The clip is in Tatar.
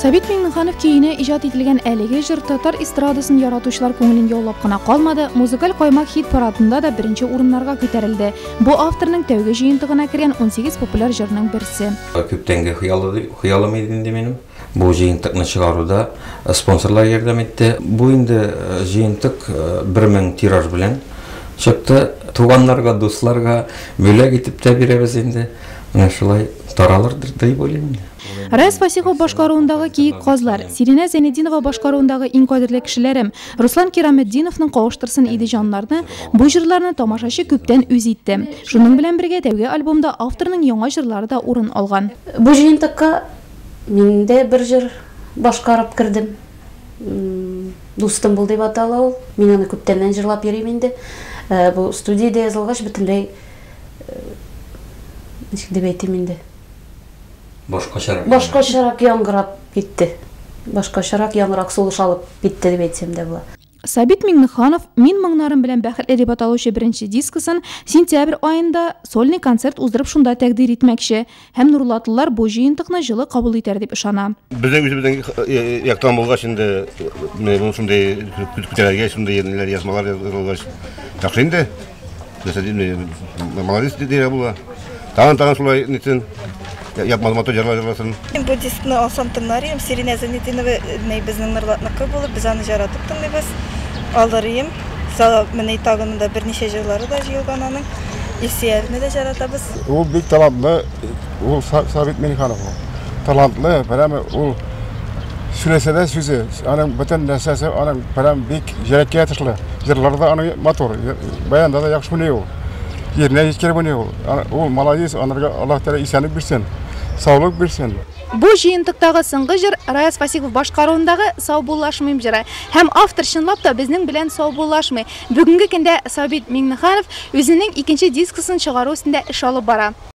Сабит Миңнеханов көенә иҗат ителгән әлеге җыр татар эстрадасын яратучылар күңелен яулап кына калмады, музыкаль каймак хит-парадында да беренче урыннарга күтәрелде. Бу авторның тәүге җыентыгына кергән 18 популяр җырның берсе. Күптәнге хыялым иде инде минем. Бу җыентыкны чыгаруда спонсорлар ярдәм итте. Бу инде җыентык 1000 тираж белән чыкты. Туганнарга, дусларга бүләк итеп тә бирәбез инде. Менә шулай таралырдыр дип уйлыйм инде. Раяз Фасихов башкаруындагы Киек казлар, Сиринә Зәйнетдинова башкаруындагы Иң кадерле кешеләрем, Руслан Кираметдиновның Кавыштырсын иде җаннарны, бу җырларны тамашачы күптән үз итте. Шуның белән бергә тәүге альбомда авторның яңа җырлары да урын алган. Бу җыентыкка мин дә бер җыр башкарып кердем. Дустым бул дип атала ул. Мин аны күптәннән җырлап йөрим инде. Бу студиядә язылгач, бөтенләй ничек дип әйтим инде. Башкачарак. Башкачарак яңгырап китте. Башкачарак яңгырак сулыш алып китте дип әйтсәм дә була. Сабит Миңнеханов Мин моңнарым белән бәхетле дип аталучы беренче дискысын сентябрь аенда сольный концерт уздырып шунда тәкъдир итмәкче һәм нурлатлылар бу җыентыкны җылы кабул итәр дип ышана. Безнең үзебезнең яктан булгач инде, менә бу шундый күтәрелгәч, шундый ниләр язмалар язылгач, яхшы инде. Нәрсә дим, молодец дигән була. Тагын-тагын шулай нитсен, матур җырлар җырласын. Мин бу дискны алсам тыңлар идем. Сиринә Зәйнетдинова безнең Нурлатныкы булып, без аны яратып тыңлыйбыз. Алыр идем. Менә тагын да берничә җырлары да җыелган аның. Илсөярне дә яратабыз. Ул бик талантлы, ул Сабит Миңнеханов ул. Талантлы, прямо ул сөйләсә дә сүзе, аның бөтен нәрсәсе аның прям бик җирәккә ятышлы. Җырлары да аның матур, баянда да яхшы уйный ул. Җиренә җиткереп уйный ул. Ул молодец, анарга Аллаһ Тәгалә исәнлек бирсен, саулык бирсен. Бу җыентыктагы соңгы җыр Раяз Фасихов башкаруындагы Саубуллашмыйм җыры. Һәм автор чынлап та безнең белән саубуллашмый. Бүгенге көндә Сабит Миңнеханов үзенең икенче дискысын чыгару өстендә эш алып бара.